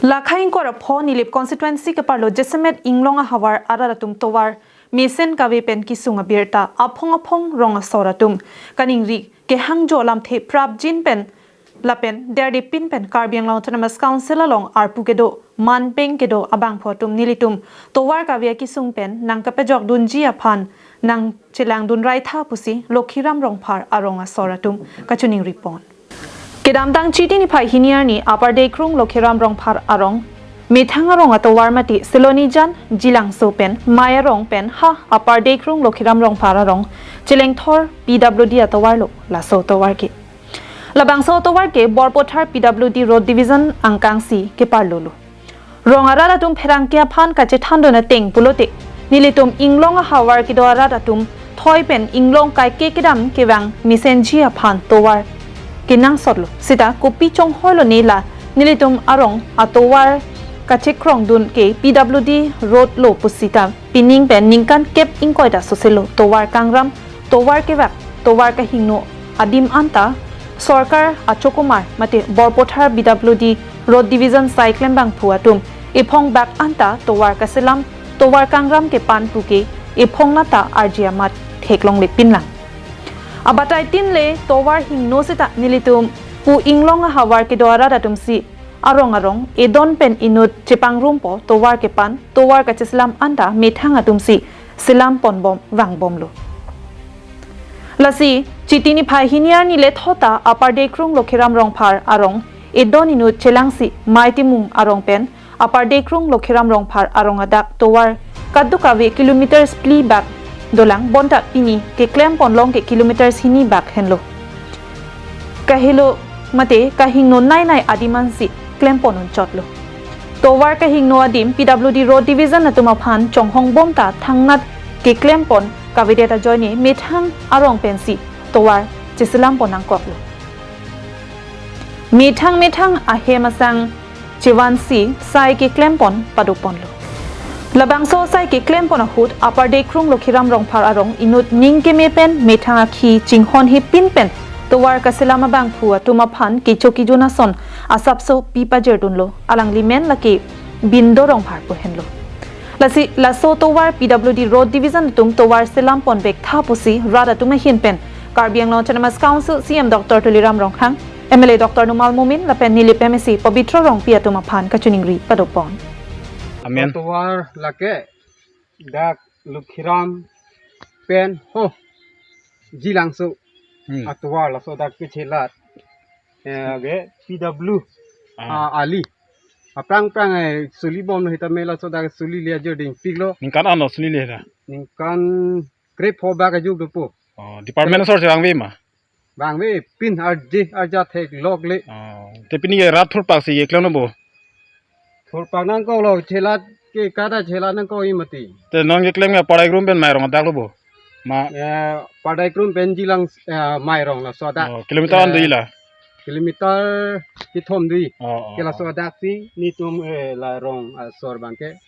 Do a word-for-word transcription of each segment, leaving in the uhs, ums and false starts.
Lakhai ingkoi ra pho Nilip constituency keparlo jasemet inglong ahavar arat atum tovar mesen kave pen kesung abirta aphong aphong rong asor atum kaningri kehangjo alamthe prapjin pen lapen derdepin pen Karbi Anglong Autonomous Council along arpu kedo manpeng kedo abangphu atum nelitum tovar kave akesung pen nangkepejok dunji aphan nangchelang dunrai tha pusi Lokhiram Rongphar arong asor atum kachiningri pon. Kedamtang Chiti niphai hini arni Upper Dekrung Lokhiram Rongphar arong methang arong atovar mate Silonijan Jilangso pen Mai arong pen ha Upper Dekrung Lokhiram Rongphar arong chelengthor P W D atovar lo laso tovar ke. Labangso tovar ke Borpathar P W D Road Division angkangsi keparlo lo. Rong arat atum pherangke aphan kachethandun ateng pulote nelitum inglong ahavar kedo arat atum thoi pen inglong kaike kedam kevang mesenji aphan tovar kenangsotlo. Sita kopi chonghoi lo ne la nelitum arong atovar kachekrongdun ke P W D road lo pusita pining pen ningkan kep ingkoi ta soselo tovar kangram, tovar kevak, tovar kahingno adim anta sorkar achokomar mate Borpathar P W D Road Division sai klembangphu atum ephong bak anta tovar kaselam, tovar kangram kepan puke ephong nata arji amat theklongle pinlang. Abatai tin le tovar hingno seta nelitum pu inglong ahavar kedo arat atumsi arong arong edon pen inut chepangrumpo tovar kepan, tovar kacheselam anta methang atumsi selam ponbom vangbomlo. Lasi Chiti niphai hini arni le thota Upper Dekrung Lokhiram Rongphar arong edon inut chelangsi Mai Timung arong pen Upper Dekrung Lokhiram Rongphar arong adak tovar kadokave kilometers phli bak dolang bonta pini keklem ponlong ke kilometers hini bak henlo. Kahelo mate kahingno nai nai adim ansi klem pon unchotlo. Tovar kahingno adim P W D Road Division atum aphan chonghongbom ta thangnat keklem pon kavedet ajoine methang arong pensi tovar cheselam pon nangkoklo. Methang methang ahem asang chevansi sai keklem pon pado ponlo. Labangso sai keklem pon ahut Upper Dekrung Lokhiram Rongphar arong inut ning keme pen methang akhi chinghon hipin pen tovar kaselam abangphu atum aphan kecho kejun ason asapso pi pajirdunlo. Alangli men lake Bindo Rongphar pu henlo. Lasi laso tovar P W D Road Division atum tovar selam ponvek tha pusi rat atum ahin pen Karbi Anglong Autonomous Council C E M Doctor Tuliram Ronghang, M L A Doctor Numal Momin lapen Nilip M A C Pobitro Rongpi atum aphan kachiningri pado pon. Amen. Tovar lake dak Lokhiram pen ho Jilangso Hmm. atovar laso dak kechelat. Eh, ke P W Ah. ah, ali. Aphrang phrang eh, suli bom lo hita me laso dak suli le ajir dingpiklo. Ningkan ano suli le na? Ningkan krepho bak ajuk dopo. Oh, department asor si vangve ma? Vangve pin arje arja theklok le. Oh, te pini ke rat thurpak si keklem lo bo? Thurpak nangkoklo chelat ke kada chelat nangkok-i mati. Te non keklem ke Upper Dekrung pen Mai arong adak lo bo? Ma Eh, Upper Dekrung pen Jilang eh, Mai arong laso adak. Oh, kilometer an Eh, dui la? Kilometer kethom dui. Oh, oh, Ke laso oh. adak si netum eh, la rong asor abangke.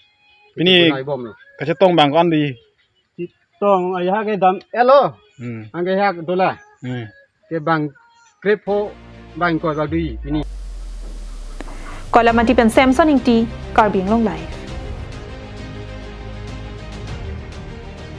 Pini Itum nai bom lo. Kachetong bang ko-an dui? Chetong ayah ke dam elo. Hmm. Angke hak dola. Hmm. Ke bang krepho bang ko dui pini. Koilamati pen Samson Ingti, Karbi Anglong Live.